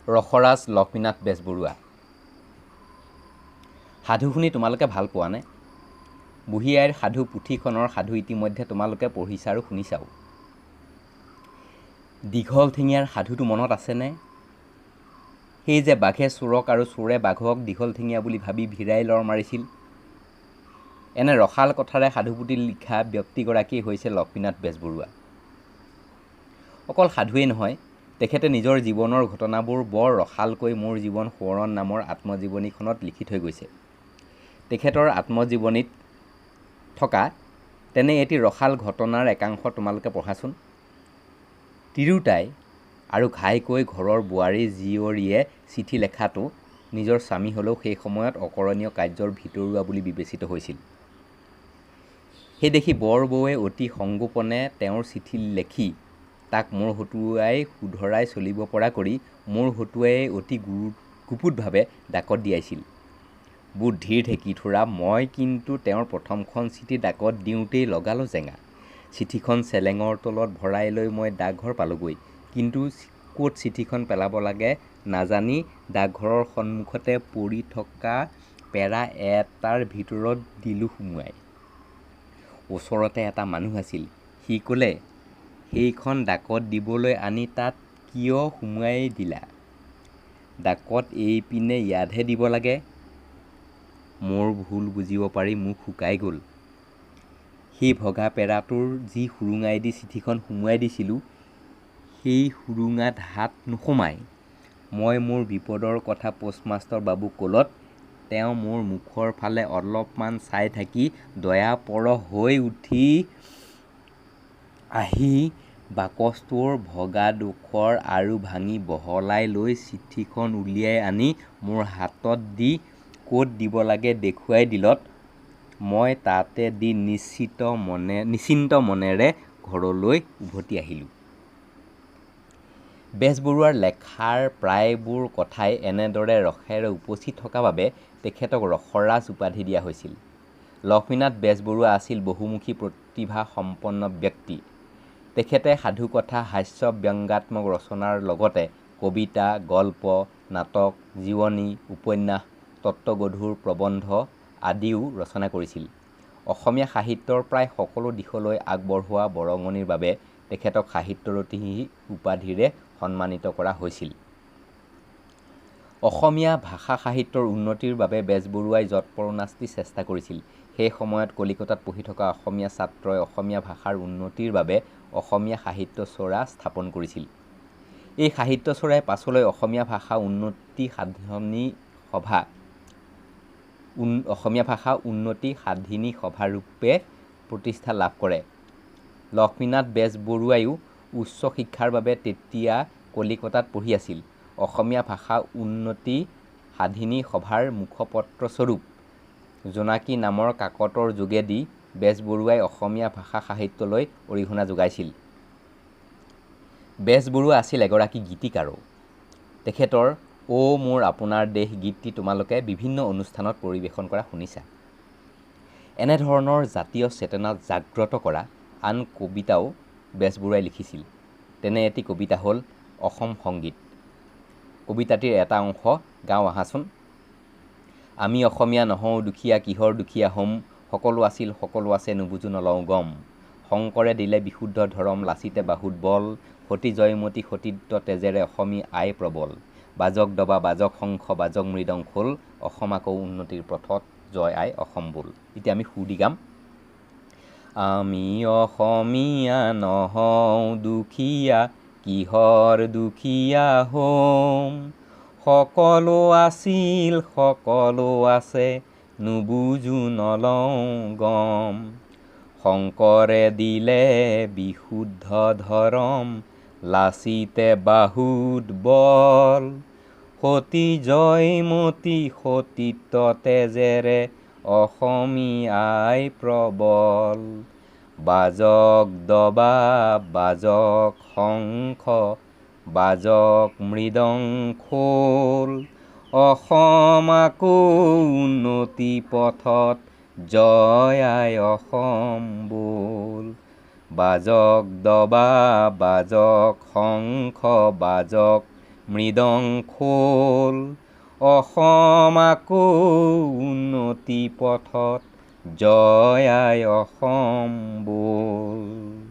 ৰসৰাজ লক্ষ্মীনাথ বেজবৰুৱা। সাধু শুনি তোমালোকে ভাল পোৱানে? বুঢ়ী আইৰ সাধু পুথিখনৰ সাধু ইতিমধ্যে তোমালোকে পঢ়িছা আৰু শুনিছাও। দীঘল ঠেঙীয়াৰ সাধুটো মনত আছেনে? সেই যে বাঘে চোৰক আৰু চোৰে বাঘক দীঘল ঠেঙীয়া বুলি ভাবি ভিৰাই লৰ মাৰিছিল। এনে ৰসাল কথাৰে সাধুপুথি লিখা ব্যক্তিগৰাকী হৈছে লক্ষ্মীনাথ বেজবৰুৱা। অকল সাধুৱেই নহয়, তেখেতে নিজৰ জীৱনৰ ঘটনাবোৰ বৰ ৰসালকৈ মোৰ জীৱন সোঁৱৰণ নামৰ আত্মজীৱনীখনত লিখি থৈ গৈছে। তেখেতৰ আত্মজীৱনীত থকা তেনে এটি ৰসাল ঘটনাৰ একাংশ তোমালোকে পঢ়াচোন। তিৰোতাই আৰু ঘাইকৈ ঘৰৰ বোৱাৰী জীয়ৰীয়ে চিঠি লেখাটো নিজৰ স্বামী হ'লেও সেই সময়ত অকৰণীয় কাৰ্যৰ ভিতৰুৱা বুলি বিবেচিত হৈছিল। সেইদেখি বৰ বৌৱে অতি সংগোপনে তেওঁৰ চিঠি লেখি তাক মোৰ হতুৱাই শুধৰাই চলিব পৰা কৰি মোৰ হতুৱাই অতি গুপুতভাৱে ডাকত দিয়াইছিল। বুদ্ধিৰ ঢেঁকী থোৰা, মই কিন্তু তেওঁৰ প্ৰথমখন চিঠি ডাকত দিওঁতেই লগালোঁ জেঙা। চিঠিখন চেলেঙৰ তলত ভৰাই লৈ মই ডাকঘৰ পালোঁগৈ, কিন্তু ক'ত চিঠিখন পেলাব লাগে নাজানি ডাকঘৰৰ সন্মুখতে পৰি থকা পেৰা এটাৰ ভিতৰত দিলোঁ সুমুৱাই। ওচৰতে এটা মানুহ আছিল, সি ক'লে, সেইখন ডাকত দিবলৈ আনি তাত কিয় সুমুৱাই দিলা? ডাকত এইপিনে ইয়াতহে দিব লাগে। মোৰ ভুল বুজিব পাৰি মুখ শুকাই গ'ল। সেই ভগা পেৰাটোৰ যি সুৰুঙাইদি চিঠিখন সুমুৱাই দিছিলোঁ, সেই সুৰুঙাত হাত নোসোমায়। মই মোৰ বিপদৰ কথা পোষ্টমাষ্টৰ বাবুক ক'লত তেওঁ মোৰ মুখৰ ফালে অলপমান চাই থাকি দয়াপৰশ হৈ উঠি আহি বাকচটোৰ ভগা ডোখৰ আৰু ভাঙি বহলাই লৈ চিঠিখন উলিয়াই আনি মোৰ হাতত দি ক'ত দিব লাগে দেখুৱাই দিলত মই তাতে দি নিশ্চিন্ত মনেৰে ঘৰলৈ উভতি আহিলোঁ। বেজবৰুৱাৰ লেখাৰ প্ৰায়বোৰ কথাই এনেদৰে ৰসেৰে উপচি থকা বাবে তেখেতক ৰসৰাজ উপাধি দিয়া হৈছিল। লক্ষ্মীনাথ বেজবৰুৱা আছিল বহুমুখী প্ৰতিভাসম্পন্ন ব্যক্তি। তেখেতে সাধুকথা, হাস্য ব্যংগাত্মক ৰচনাৰ লগতে কবিতা, গল্প, নাটক, জীৱনী, উপন্যাস, তত্ত্বগধুৰ প্ৰবন্ধ আদিও ৰচনা কৰিছিল। অসমীয়া সাহিত্যৰ প্ৰায় সকলো দিশলৈ আগবঢ়োৱা বৰঙণিৰ বাবে তেখেতক সাহিত্যৰথী উপাধিৰে সন্মানিত কৰা হৈছিল। অসমীয়া ভাষা সাহিত্যৰ উন্নতিৰ বাবে বেজবৰুৱাই যৎপৰোনাস্তি চেষ্টা কৰিছিল। সেই সময়ত কলিকতাত পঢ়ি থকা অসমীয়া ছাত্ৰই অসমীয়া ভাষাৰ উন্নতিৰ বাবে অসমীয়া সাহিত্য চ'ৰা স্থাপন কৰিছিল। এই সাহিত্য চ'ৰাই পাছলৈ অসমীয়া ভাষা উন্নতি সাধনী সভা অসমীয়া ভাষা উন্নতি সাধিনী সভাৰূপে প্ৰতিষ্ঠা লাভ কৰে। লক্ষ্মীনাথ বেজবৰুৱায়ো উচ্চ শিক্ষাৰ বাবে তেতিয়া কলিকতাত পঢ়ি আছিল। অসমীয়া ভাষা উন্নতি সাধিনী সভাৰ মুখপত্ৰস্বৰূপ জোনাকী নামৰ কাকতৰ যোগেদি বেজবৰুৱাই অসমীয়া ভাষা সাহিত্যলৈ অৰিহণা যোগাইছিল। বেজবৰুৱা আছিল এগৰাকী গীতিকাৰো। তেখেতৰ অ' মোৰ আপোনাৰ দেশ গীতটি তোমালোকে বিভিন্ন অনুষ্ঠানত পৰিৱেশন কৰা শুনিছা। এনেধৰণৰ জাতীয় চেতনা জাগ্ৰত কৰা আন কবিতাও বেজবৰুৱাই লিখিছিল। তেনে এটি কবিতা হ'ল অসম সংগীত। কবিতাটিৰ এটা অংশ গাওঁ আহাচোন। আমি অসমীয়া নহওঁ দুখীয়া, কিহৰ দুখীয়া হ'ম, সকলো আছিল সকলো আছে নুবুজো নলওঁ গম। শংকৰে দিলে বিশুদ্ধ ধৰম, লাচিতে বাহুত বল, সতী জয়মতী সতীত্ব তেজেৰে অসমী আই প্ৰবল। বাজক দবা বাজক শংখ বাজক মৃদং খোল, অসম আকৌ উন্নতিৰ পথত জয় আই অসম বোল। এতিয়া আমি সুৰ দি গাম। আমি অসমীয়া নহওঁ দুখীয়া, কিহৰ দুখীয়া হ'ম, সকলো আছিল সকলো আছে নুবুজো নলওঁ গম। শংকৰে দিলে বিশুদ্ধ ধৰম, লাচিতে বাহুত বল, সতী জয়মতী সতীত্ব তেজেৰে অসমী আই প্ৰবল। বাজক দবা বাজক শংখ বাজক মৃদং খোল, অসম আকৌ উন্নতি পথত জয় আই অসম বোল। বাজক দবা বাজক শংখ বাজক মৃদং খোল। অসম আকৌ উন্নতি পথত, জয় আই অসম বোল।